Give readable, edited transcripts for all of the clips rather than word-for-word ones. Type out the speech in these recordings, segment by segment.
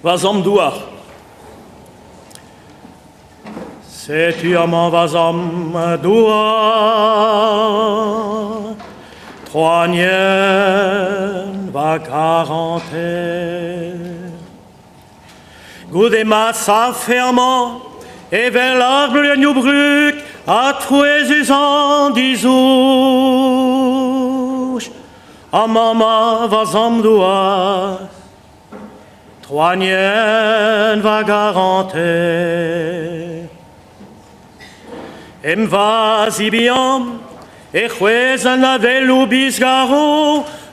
Va zamm douar. Setu amañ va zamm douar, Troanienn va karantez. Goude ma savfe amañ evel ar bleunioù brug ha truezus an dizouj, amañ ma va zamm douar, Troanienn va garantez. Em va zibihan e c'hwezh an aveloù biz-garv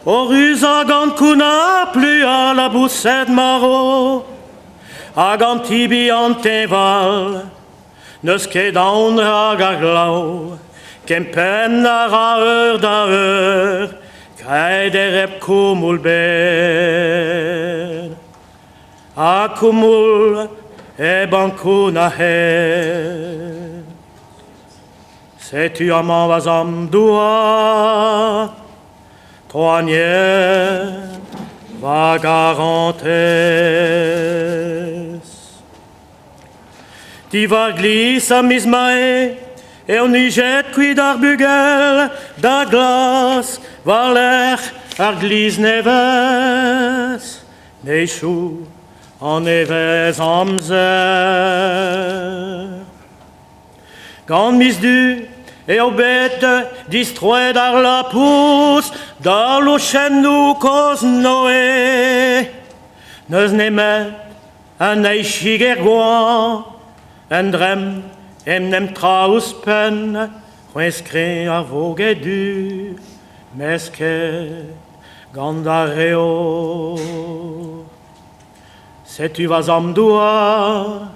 o ruzañ gant kounnar plu al laboused marv. Hag an ti bihan teñval n'eus ket aon rak ar glav, kempenn a ra eur da eur, graet e rep koumoul bet. Ha koumoul hep ankounac'haet. Setu amañ va zamm douar, Troanier va garantez. Diwar glizh ha miz Mae eo nijet kuit ar bugel da glask war-lerc'h ar glizh nevez. Neizhoù an nevez amzer. Gant miz Du eo bet distroet ar lapous da lochennoù kozh Noe. N'eus nemet Un eizhig er goañv, un dremm en em tra ouzhpenn, c'hwezh kreñv ar voged du, mesket gant ar reor. Setu va zamm douar,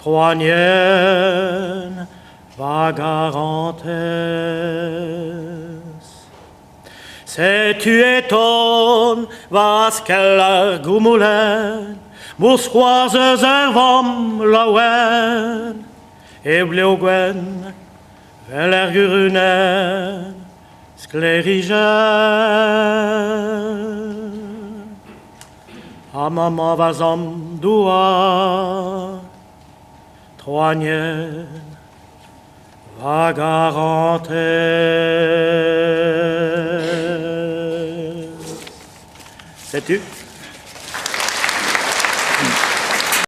troanienn va garantez. Setu e ton va askell ar goumoulenn, mousc'hoarzh eus ar vamm laouen, e blev gwenn 'vel er gurunenn sklêrijenn. Ha mañ va zamm douar troanienn Va garantez. Setu.